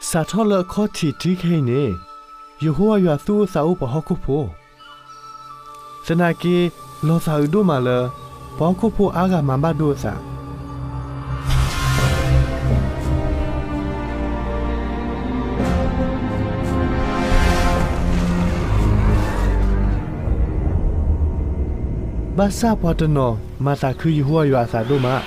စးထီၣ်လၢအခီၣ်ထံးတုၤခဲအံၤန့ၣ်, ယဟိဝၤယွၤသူၣ်အိၣ်သးအိၣ်ပှၤဟီၣ်ခိၣ်ဖိ, သနာ်က့ လီၤသးအုးဒိၣ်မးလၢ ပှၤဟီၣ်ခိၣ်ဖိအါဂၤမၤဘၣ်ဒိအသး ဘၣ်ဆၣ်ပှၤတနီၤမၤသးခုယဟိဝၤယွၤအသးဒိၣ်မး.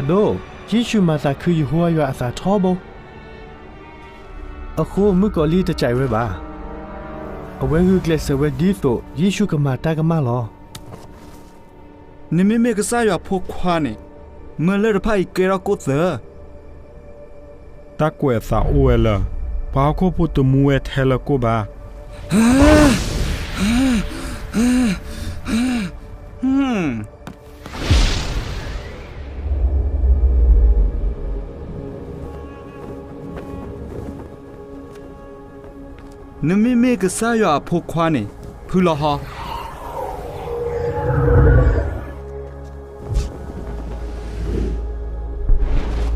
အဒိ, ယ့ၣ်ၡူးမၤသးခုယဟိဝၤယွၤအသးထီဘိ. အဃိမုၣ်ကီၤလံၢ်တစံးဝဲဘၣ်. အဝဲဂုာ်ကျဲးစၢးဝဲဒ်သိးယ့ၣ်ၡူးကမၤတၢ်ကမၣ်လီၤ. နမ့မ့ၢ်ကစၢ်ယွၤဖိခွါန့ၣ်, မၢလၢၢ်တဖၣ်အံၤကဲထီၣ်ကိၣ်သၢ. တၢ်ကွဲးအသးအိၣ်ဝဲလၢ ပှၤဟီၣ်ခိၣ်ဖိတမူဝဲထဲလၢကိၣ်ဘၣ်. နမ့မ့ၢ်ကစၢ်ယွၤအဖိခွါန့ၣ်, ဖုလီၤဟီ.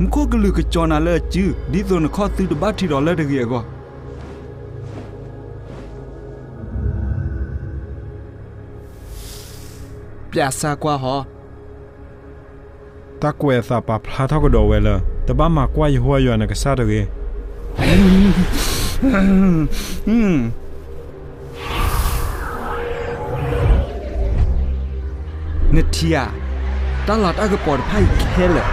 မူခိၣ်ကလုာ်ကကၠီၤနၤလၢအစု, ဒ်သိးနခီၣ်သုတဘၣ်ထံးဒီးလၢတဂ့ၤအဂီၢ်. ပျးစၢ်ကွၢ်ဟီ. တၢ်ကွဲးအသးပာ်ဖျါထီၣ်ကဒီးဝဲလၢ တဘၣ်မၤကွၢ်ယဟိဝၤယွၤနကစၢ်တဂ့ၤ. နထံၣ်ဧါ, တၢ်လၤတၢ်ကပီၤတဖၣ်အံၤခဲလၢာ်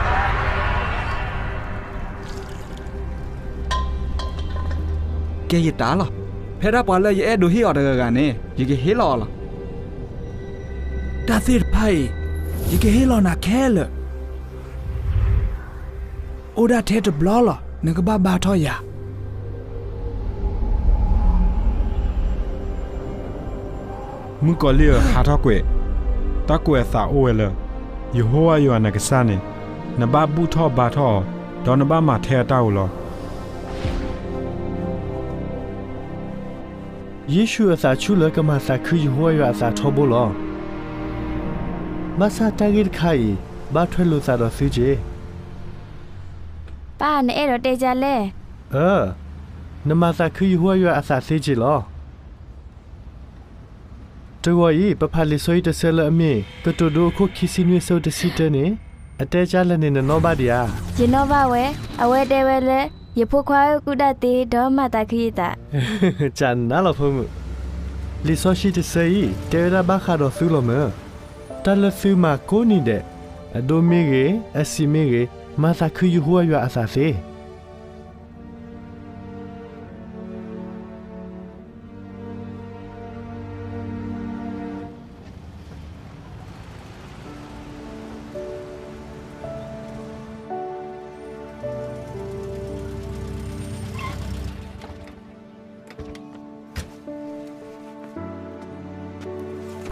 ကဲယတၢ်လီၤ. ဖဲဒၣ်ပှၤလၢယအဲၣ်ဒိးဟ့ၣ်အီၤတဂၤဂၤန့ၣ် ယကဟ့ၣ်လီၤအီၤလီၤ. တၢ်သ့ၣ်တဖၣ်အံၤ ယကဟ့ၣ်လီၤနၤခဲလၢာ်. အိၣ်ဒၣ်ထဲတဘျီလီၤ နကဘၣ်ဘါထီၣ်ယၤ. မုၣ်ကီၤလံၢ်ဧၢ, ဟးထီၣ်ကွံာ်. တၢ်ကွဲးအသးအိၣ်ဝဲလၢ ယဟိဝၤယွၤနကစၢ်န့ၣ်, နဘၣ်ဘူၣ်ထီၣ်ဘါထီၣ်အီၤ, ဒီးနဘၣ်မၤထဲအတၢ်ဧိၤလီၤ. ယ့ၣ်ၡူးအသးဆူၣ်လၢကမၤသးခုယဟိဝၤယွၤအသးထီဘိလီၤ. ဘၣ်ဆၣ်တၢ်ဂ့ၢ်တခါအံၤ ဘၣ်ထွဲလိာ်သးဒီးသုက့ၤ. ပၢ်, နအဲၣ်ဒိးတဲဒ်လဲၣ်. အၢ, နမၤသးခုယဟိဝၤယွၤအသးသ့က့ၤလီၤ. တဂီၤအံၤ ပဖးလံာ်စီဆှံတဆၢလၢအမ့ၢ် ကတိၤဒိအခိၣ်ခံဆံနွံအဆၢတဆံတၢန့ၣ်, အတဲဒ်လဲၣ်န့ၣ် နနီၣ်ဘၣ်ဒံးဧါ. ယနီၣ်ဘၣ်ဝဲ, အဝဲတဲဝဲလၢ ယဖိခွါဧၢ, ကူၣ်တၢ်သ့ဒီးမၤသးခုယသး. ကနၣ်လီၤဖိမုၣ်, လံာ်စီဆှံတဆၢအံၤ တဲဝဲဒၣ်ဘၣ်ဃးဒီးသုလီၤမၢ်. တၢ်လၢသုမၤကိးနံၤဒဲး, အဒိမ့ၢ်ဂ့ၤ, အဆံးမ့ၢ်ဂ့ၤ, မၤသးခုယဟိဝၤယွၤအသးသ့.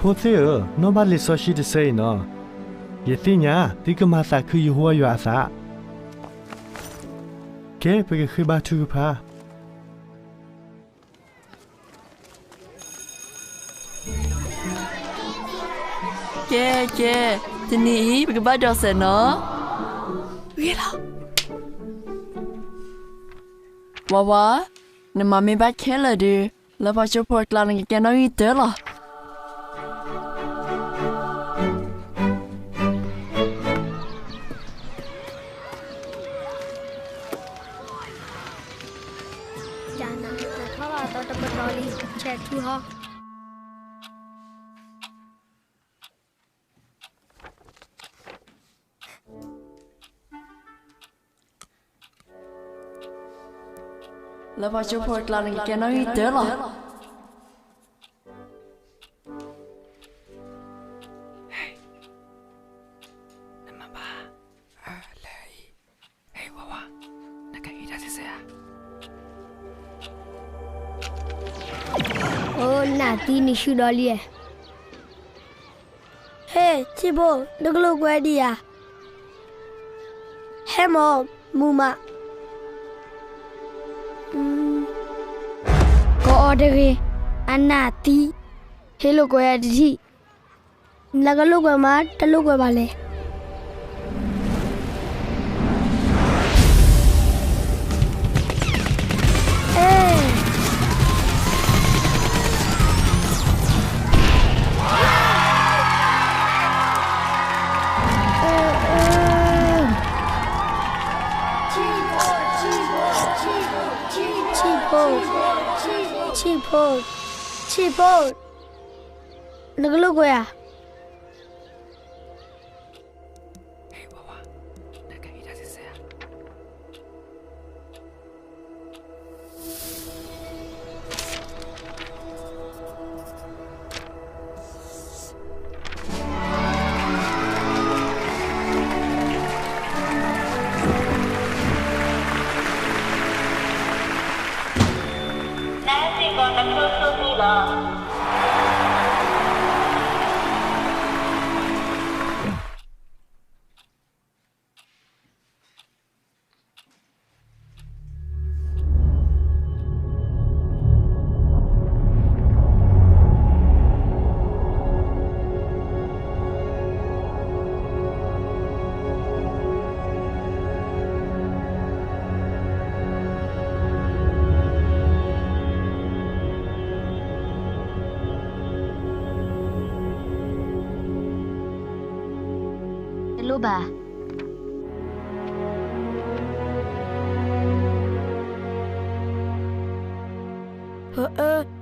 ဖိသ့ၣ်ဧၢ, နီၣ်ဘၣ်လံာ်စီဆှံတဆၢအံၤနီၤ. ယသ့ၣ်ညါ သုကမၤသးခုယဟိဝၤယွၤအသး. ကဲ, ပကဃ့ဘါထုကဖၣ်. ကဲ, ကဲ, တနံၤအံၤ ပကဘၣ်ဒိးစဲးနီၤ. ဂ့ၤလီၤ. ဝါဝါ, နမၤမ့ၢ်ဘၣ်ခဲလၢာ်ဒီး, လၢပှၤကၠိဖိအကျါ နကကဲနီၣ်ဂံၢ်တၢလီၤ. လၢပှၤကၠိဖိအကျါ နကကဲနီၣ်ဂံၢ်တၢလီၤ. နမၤဘၣ်, လၢအံၤ, ဟဲဝါဝါ, နကဟ့ၣ်တၢ်စဲးစဲးဧါ. အိၣ်နၤသံနံၤဆူဒီးလံဧါ. ဟဲ, ဆံးဖိ, နကလိာ်ကွဲဒံးဧါ. ဟဲမၢ်, မုာ်မး. ကအီၣ်တဂ့ၤ, အနၢ်သံ, ဟ့ၣ်လိာ်ကွဲအတထံၣ်. နကလိာ်ကွဲမး, တလိာ်ကွဲဘၣ်လဲၣ်. အဲ ဆံၣ်ဖိ, ဆံၣ်ဖိ, ဆံၣ်ဖိ, ဆံၣ်ဖိ, နကလိာ်ကွဲဧါ. နဟဲစ့ၢ်ကီးနဖျိစိသ့လီၤ. တလိၣ်ဘၣ်. ဖဲအၢ,